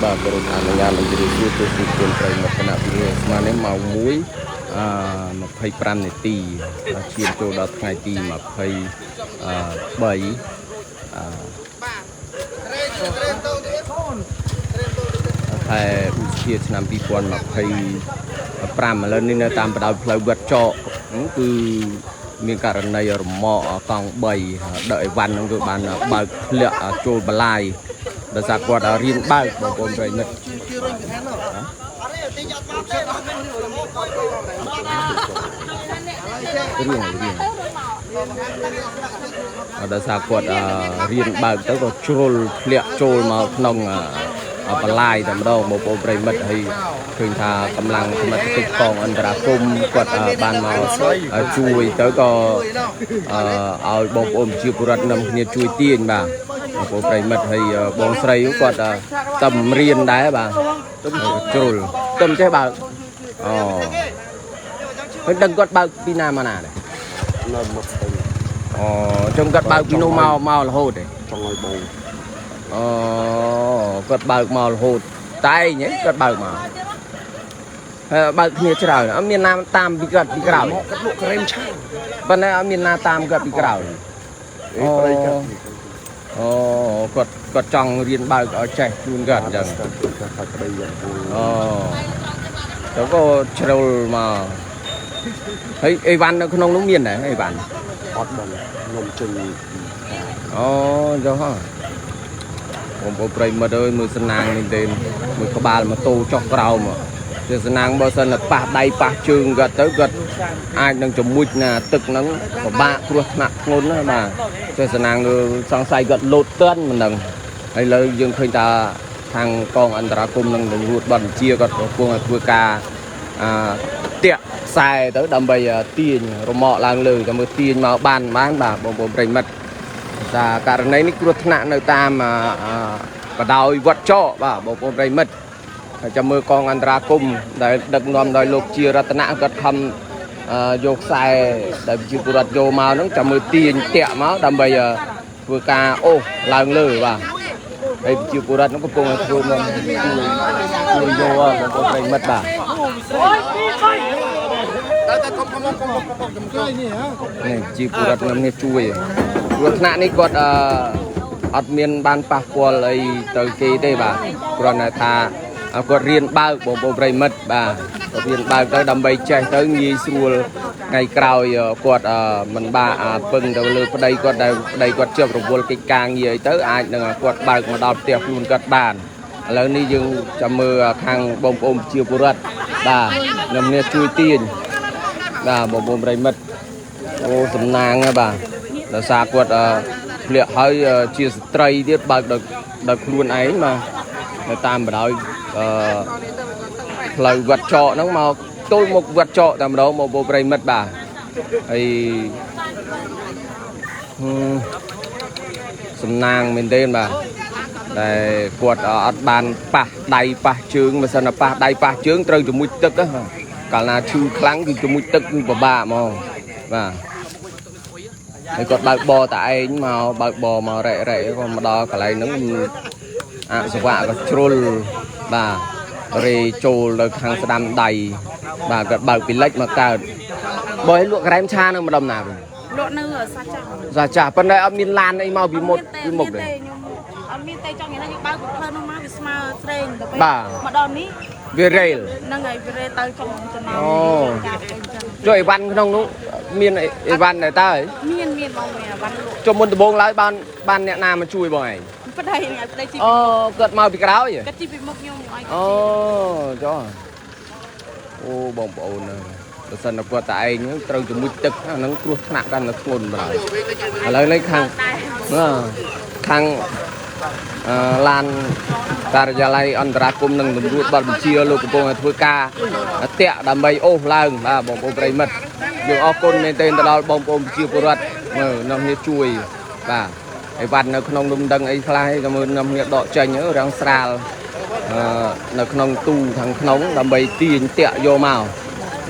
បាទគោរពអនុញ្ញាតនឹងជម្រាបសួរទស្សនិកជនប្រិយមិត្តគណៈវិរិយស្មាននេះម៉ោង1អឺ25នាទីឈានចូលដល់ថ្ងៃទី23អឺខែឧសភាឆ្នាំ2025ឥឡូវនេះនៅតាមបណ្ដោយផ្លូវវត្តចកគឺមានករណីរមាក់កង់3ដឹកអីវ៉ាន់ហ្នឹងគឺបានបើកធ្លាក់ចូលបលាយដោយសារគាត់រៀនបើកបងប្អូនប្រិយមិត្តរៀនរៀនដោយសារគាត់រៀនបើកទៅក៏ជ្រុលធ្លាក់ចូលមកក្នុងបលាយតែម្ដងបងប្អូនប្រិយមិត្តហើយឃើញថាកម្លាំងសមត្ថកិច្ចកងអន្តរាគមន៍គាត់បានមកជួយទៅក៏ឲ្យបងប្អូនប្រជាពលរដ្ឋនាំគ្នាជួយទាញបាទបងប្អូនប្រិយមិត្តហើយបងស្រីគាត់តំរៀនដែរបាទជ្រុលតំចេះបើកអូហើយដឹងគាត់បើកពីណាមកណាដែរ នៅមកទៅ អូចុងគាត់បើកពីនោះមកមករហូតទេ ចង់ឲ្យបង អូគាត់បើកមករហូតតែឯងគាត់បើកមកហើយបើកគ្នាច្រើនអត់មានណាតាមពីគាត់ពីក្រោយ គាត់លក់ក្រែមឆា ប៉ុន្តែអត់មានណាតាមគាត់ពីក្រោយ អូប្រិយគាត់ អូគាត់គាត់ចង់រៀនបើកឲ្យចេះខ្លួនគាត់អញ្ចឹង គាត់ប្តីយ៉ាង អូទៅក៏ជ្រុលមកហើយអីវ៉ាន់នៅក្នុងនោះមានដែរអីវ៉ាន់ អត់ដឹងខ្ញុំចេញ អូចុះហ៎បងប្អូនប្រិយមិត្តអើយមើលសំណាងនេះទេមើលក្បាលម៉ូតូចុះក្រោមជាសំណាងបើសិនតែប៉ះដៃប៉ះជើងគាត់ទៅគាត់អាចនឹងជំមុជណាទឹកហ្នឹងពិបាកគ្រោះថ្នាក់ធ្ងន់ណាបាទជាសំណាងសង្ស័យគាត់លោតទន់មិនដឹងហើយលើយើងឃើញថាខាងកងអន្តរាគមន៍និងតម្រួតបទបញ្ជាគាត់កំពុងតែធ្វើការតាក់ខ្សែទៅដើម្បីទាញរមាក់ឡើងលើតែមើលទាញមកបានបានបាទបងប្អូនប្រិយមិត្តថាករណីនេះគ្រោះថ្នាក់នៅតាមបដោយវត្តចកបាទបងប្អូនប្រិយមិត្តហើយចាំមើលកងអន្តរាគមន៍ដែលដឹកនាំដោយលោកជារតនៈគាត់ខំយកខ្សែដែលប្រជាពលរដ្ឋយកមកហ្នឹងចាំមើលទាញតាក់មកដើម្បីធ្វើការអូសឡើងលើបាទហើយប្រជាពលរដ្ឋហ្នឹងកំពុងតែធ្វើមកជួយយកបងប្អូនប្រិយមិត្តបាទនេះប្រជាពលរដ្ឋនឹងនេះជួយគ្រោះថ្នាក់នេះគាត់អត់មានបានប៉ះពាល់អីទៅគេទេបាទគ្រាន់តែថាគាត់រៀនបើកបងប្អូនប្រិយមិត្តបាទគាត់រៀនបើកទៅដើម្បីចេះទៅងាយស្រួលថ្ងៃក្រោយគាត់មិនបាក់ពឹងទៅលើប្តីគាត់ដែលប្តីគាត់ជាប់រវល់កិច្ចការងារអីទៅអាចនឹងគាត់បើកមកដល់ផ្ទះខ្លួនគាត់បានឥឡូវនេះយើងចាំមើលខាងបងប្អូនប្រជាពលរដ្ឋបាទខ្ញុំនេះជួយទាញបាទបងប្អូនប្រិយមិត្តអូសំណាងបាទដោយសារគាត់ធ្លាក់ហើយជាស្ត្រីទៀតបើកដោយខ្លួនឯងបាទនៅតាមបណ្ដោយផ្លូវវត្តចកហ្នឹងមកទល់មុខវត្តចកតែម្ដងមកបងប្រិយមិត្តបាទហើយសំណាងមែនទេបាទតែគាត់អត់បានប៉ះដៃប៉ះជើងបើសិនតែប៉ះដៃប៉ះជើងត្រូវជាមួយទឹកកាលណាឈឺខ្លាំងគឺជាមួយទឹកគឺពិបាកហ្មងបាទហើយគាត់បើកបរតែឯងមកបើកបរមករ៉ែរ៉ែក៏មកដល់កន្លែងហ្នឹងអសវៈក៏ជ្រុលបាទរេចូលទៅខាងស្ដាំដៃបាទគាត់បើកពីលិចមកកើតបើឲ្យលក់ក្រែមឆានៅម្ដុំណាវិញ លក់នៅសាចាស់ សាចាស់ប៉ុន្តែអត់មានឡានអីមកពីមុខពីមុខទេ ខ្ញុំអត់មានទេចង់និយាយថាយើងបើកផ្លូវនោះមកវាស្មើស្រេងទៅពេលមកដល់នេះ វារេល ហ្នឹងហើយវារេលទៅចុងចំណោម ចុះអីវ៉ាន់ក្នុងនោះមានអីវ៉ាន់ដែរតើ មានមានបងមានអីវ៉ាន់លក់ ចុះមុនដំបូងឡើយបានអ្នកណាមកជួយបងឯង ប្តីហ្នឹងប្តីជី អូគាត់មកពីក្រោយ គាត់ជីពីមុខខ្ញុំឲ្យ អូចុះអូបងប្អូនបើសិនតែគាត់តែឯងត្រូវជាមួយទឹកអាហ្នឹងគ្រោះថ្នាក់កាន់តែធ្ងន់បាទឥឡូវនេះខាងខាងឡានការិយាល័យអន្តរាគមន៍និងតម្រួតបទបញ្ជាលោកកំពុងតែធ្វើការតាក់ដើម្បីអូសឡើងបាទបងប្អូនប្រិយមិត្តយើងអរគុណមែនទែនទៅដល់បងប្អូនប្រជាពលរដ្ឋមើលនាំគ្នាជួយបាទអីវ៉ាន់នៅក្នុងនោះមិនដឹងអីខ្លះទេមើលនាំគ្នាដកចេញរាងស្រាលនៅក្នុងទូខាងក្នុងដើម្បីទាញតាក់យកមក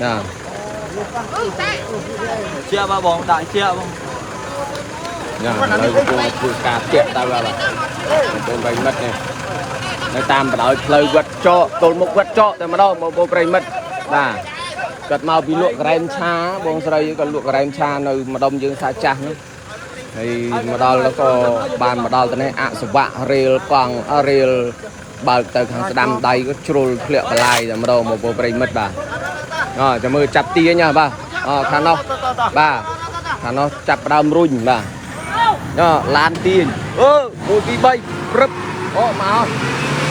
ណា ជាបាទបងដាក់ជាបង ញ៉ាំឥឡូវកំពុងធ្វើការតាក់ទៅបាទបងប្អូនប្រិយមិត្តនេះ នៅតាមបណ្ដោយផ្លូវវត្តចកទល់មុខវត្តចកតែម្ដងបងប្អូនប្រិមិត្តបាទគាត់មកពីលក់ក្រែមឆាបងស្រីក៏លក់ក្រែមឆានៅម្ដុំយើងសាចាស់នោះហើយមកដល់ក៏បានមកដល់ទៅនេះអសវៈរេលកង់រេលបើកទៅខាងស្ដាំដៃក៏ជ្រុលធ្លាក់បលាយតែម្ដងបងប្អូនប្រិមិត្តបាទអចាំមើលចាប់ទាញបាទអខាងនោះបាទខាងនោះចាប់ដើមរុញបាទអឡានទាញអឺ1 2 3ព្រឹបអូមក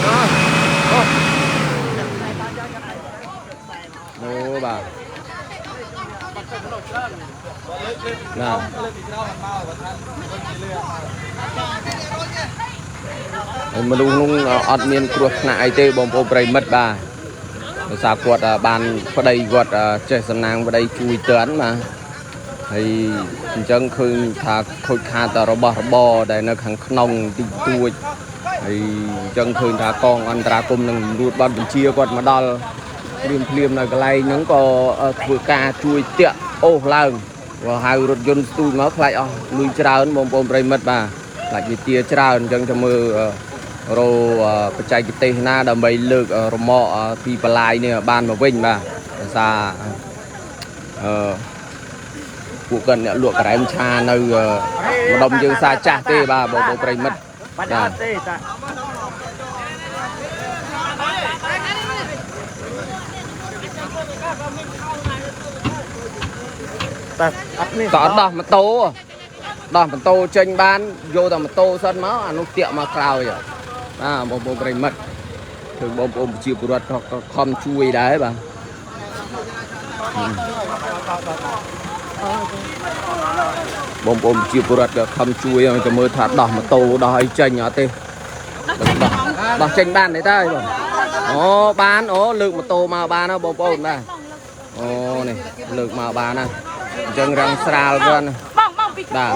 អូអូបាទណាហើយមនុស្សនោះអត់មានគ្រោះថ្នាក់អីទេបងប្អូនប្រិមិត្តបាទដោយសារគាត់បានប្តីគាត់ចេះសំណាងប្តីជួយទាន់បាទហើយអញ្ចឹងឃើញថាខូចខាតតែរបស់របរដែលនៅខាងក្នុងតិចតួចហើយអញ្ចឹងឃើញថាកងអន្តរាគមនឹងរួចបាត់បញ្ជាគាត់មកដល់ភ្លាមភ្លាមនៅកន្លែងហ្នឹងក៏ធ្វើការជួយតាក់អូសឡើងបើហៅរថយន្តស្ទូចមកខ្លាចអស់លុយច្រើនបងប្អូនប្រិមិត្តបាទខ្លាចវាទាច្រើនអញ្ចឹងទៅមើលរោបច្ចេកទេសណាដើម្បីលើករមាក់ពីបលាយនេះបានមកវិញបាទដោយសារអឺពួកគាត់អ្នកលក់ក្រែមឆានៅម្ដុំយើងសាចាស់ទេបាទបងប្អូនប្រិមិត្តបាទទេតាតើដោះម៉ូតូដោះម៉ូតូចេញបានយកតែម៉ូតូសិនមកអានោះតាក់មកក្រោយបាទបងប្អូនប្រិមិត្តគឺបងប្អូនប្រជាពលរដ្ឋក៏ខំជួយដែរបាទបងប្អូនប្រជាពលរដ្ឋក៏ខំជួយទៅមើលថាដោះម៉ូតូដោះអីចេញអត់ទេដោះចេញបានទេតើបងអូបានអូលើកម៉ូតូមកបានហ៎បងប្អូនបាទអូនេះលើកមកបានណាអញ្ចឹងរាំងស្រាលគាត់បងបងពីបាទបាទ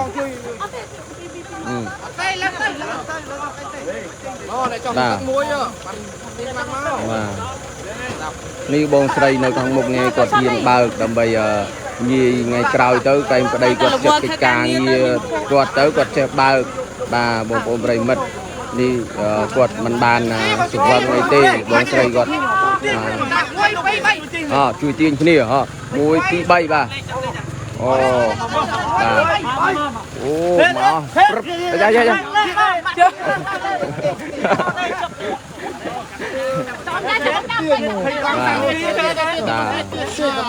នេះបងស្រីនៅខាងមុខនេះគាត់ហ៊ានបើកដើម្បីងាយថ្ងៃក្រោយទៅកែងប្តីគាត់ចិត្តកិច្ចការងារគាត់ទៅគាត់ចេះបើកបាទបងប្អូនប្រិមិត្តនេះគាត់មិនបានសង្វឹងអីទេបងស្រីគាត់អជួយទាញគ្នាហ៎1 2 3បាទអូបាទអូមកព្រឹបយ៉ាយ៉ាយ៉ាបាទ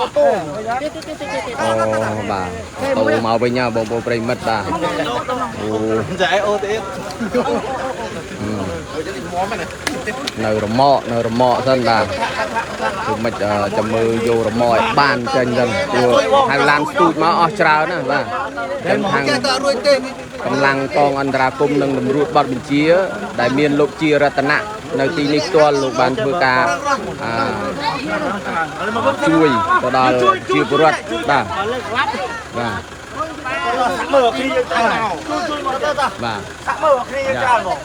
អូបាទតោមកវិញណាបងប្អូនប្រិមិត្តបាទអូចែអូទៀតនៅរមាក់នៅរមាក់សិនបាទគឺមិនចាំមើលយករមាក់ឲ្យបានចេញសិនព្រោះហៅឡានស្ទូចមកអស់ច្រើនណាបាទចឹងខាងកម្លាំងកងអន្តរាគមនិងតម្រួតបទបញ្ជាដែលមានលោកជារតនៈនៅទីនេះផ្ទាល់លោកបានធ្វើការជួយទៅដល់ជាពលរដ្ឋបាទបាទមើលគ្នាយើងច្រើនជួយមកទៅតាបាទសាក់មើលគ្នាយើងច្រើនហ្មង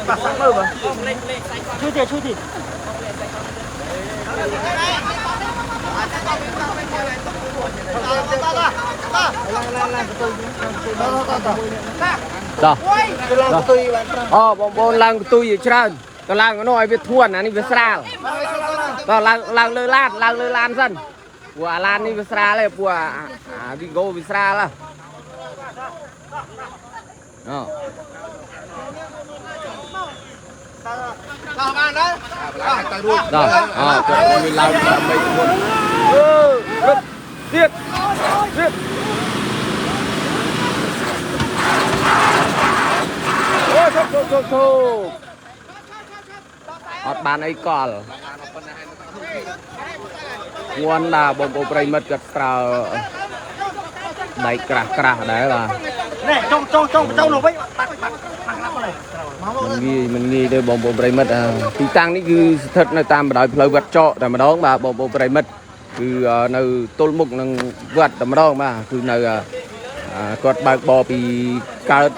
បាទសាក់មើលបាទជួយទេជួយទេតោះអូបងប្អូនឡើងកន្ទុយច្រើនទៅឡើងនោះឲ្យវាធួនអានេះវាស្រាលតោះឡើងឡើងលើឡានឡើងលើឡានសិនព្រោះអាឡាននេះវាស្រាលឯងព្រោះអាវីហ្គោវាស្រាលហ៎អូ ដល់បានដែរ ទៅរួច ដល់អគាត់មានឡើងដើម្បីធួនអឺរឹបទៀតទៀតអូឈប់ឈប់ឈប់អត់បានអីកលងួនបាទបងប្អូនប្រិមិត្តគាត់ប្រើដៃក្រាស់ក្រាស់ដែរបាទ នេះចុងចុងចុងចុងនោះវិញបាត់បាត់បាត់ឡាប់ មិនងាយមិនងាយទេបងប្អូនប្រិមិត្តទីតាំងនេះគឺស្ថិតនៅតាមបណ្ដោយផ្លូវវត្តចកតែម្ដងបាទបងប្អូនប្រិមិត្តគឺនៅទល់មុខនឹងវត្តតែម្ដងបាទគឺនៅគាត់បើកបរពីកើត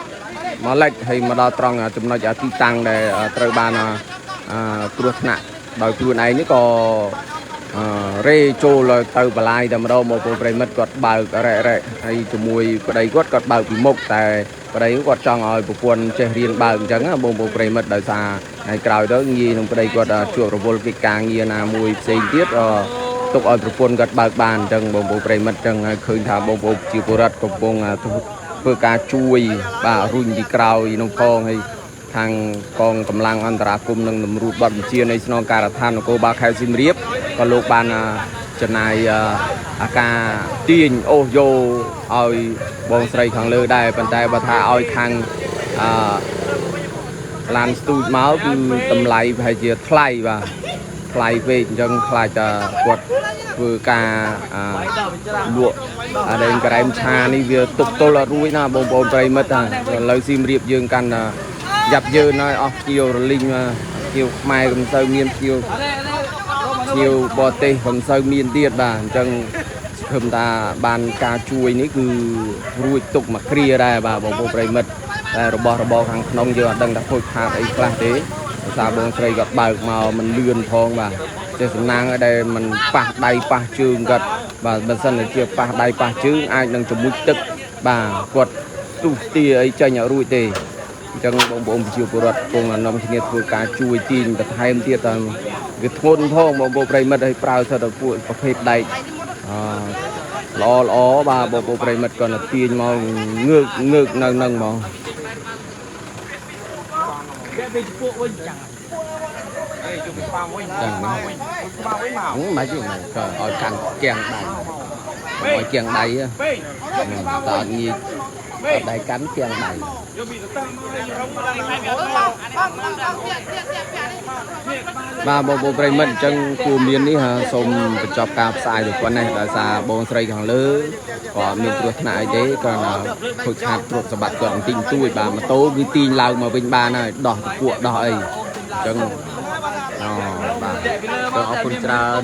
មកលិចហើយមកដល់ត្រង់ចំណុចទីតាំងដែលត្រូវបានគ្រោះថ្នាក់ដោយខ្លួនឯងនេះក៏ អឺរេចូលទៅបលាយតែម្ដងបងប្អូនប្រិមិត្តគាត់បើករ៉ែរ៉ែហើយជាមួយប្តីគាត់គាត់បើកពីមុខតែប្តីគាត់ចង់ឲ្យប្រពន្ធចេះរៀនបើកអញ្ចឹងណាបងប្អូនប្រិមិត្តដោយសារថ្ងៃក្រោយទៅងាយនឹងប្តីគាត់ជួបរវល់កិច្ចការងារណាមួយផ្សេងទៀតអទុកឲ្យប្រពន្ធគាត់បើកបានអញ្ចឹងបងប្អូនប្រិមិត្តអញ្ចឹងហើយឃើញថាបងប្អូនជាពលរដ្ឋកំពុងធ្វើការជួយបាទរុញពីក្រោយនោះផងហើយខាងកងកម្លាំងអន្តរាគមន៍និងតម្រួតបទបញ្ជានៃស្នងការដ្ឋាននគរបាលខេត្តសៀមរាបក៏លោកបានចំណាយអាការទាញអូសយោឲ្យបងស្រីខាងលើដែរប៉ុន្តែបើថាឲ្យខាងអឺឡានស្ទូចមកគឺតម្លៃប្រហែលជាថ្លៃបាទថ្លៃពេកអញ្ចឹងខ្លាចតែគាត់ធ្វើការលក់អាដែងក្រែមឆានេះវាទុកទល់អត់រួចណាបងប្អូនប្រិមិត្តឥឡូវសៀមរាបយើងកាន់យ៉ាប់យឺនហើយអស់ភ្ញៀវរលីងភ្ញៀវខ្មែរក៏មិនសូវមានភ្ញៀវភ្ញៀវបរទេសក៏មិនសូវមានទៀតបាទអញ្ចឹងសង្ឃឹមថាបានការជួយនេះគឺរួចទុកមួយគ្រាដែរបាទបងប្អូនប្រិមិត្តតែរបស់របរខាងក្នុងយើងអត់ដឹងថាខូចខាតអីខ្លះទេដោយសារបងស្រីគាត់បើកមកមិនលឿនផងបាទចេះសំណាងឲ្យដែលមិនប៉ះដៃប៉ះជើងគាត់បាទបើសិនជាប៉ះដៃប៉ះជើងអាចនឹងជំនួយទឹកបាទគាត់ទុះទាអីចេញឲ្យរួចទេអញ្ចឹងបងប្អូនប្រជាពលរដ្ឋគង់នាំគ្នាធ្វើការជួយទាញបន្ថែមទៀតតាមវាធ្ងន់ផងបងប្អូនប្រិមិត្តឲ្យប្រើសិតតែពួកប្រភេទដែកអល្អល្អបាទបងប្អូនប្រិមិត្តគាត់ទៅទាញមកងើកងើកនៅនឹងហ្មង វាជពួកវិញចឹងអេជុំក្បាលវិញក្បាលវិញក្បាលវិញមក មិនទេក៏ឲ្យកាន់គៀងដៃឲ្យគៀងដៃតើងាយដៃកាន់គៀងដៃបាទបងប្អូនប្រិមិត្តអញ្ចឹងគូមាននេះសូមបញ្ចប់ការផ្សាយទៅប៉ុណ្ណេះដោយសារបងស្រីខាងលើក៏មានគ្រោះថ្នាក់អីទេក៏ខូចខាតទ្រព្យសម្បត្តិគាត់បន្តិចបន្តួចបាទម៉ូតូគឺទាញឡើងមកវិញបានហើយដោះតពួកដោះអីអញ្ចឹងអូបាទអរគុណច្រើន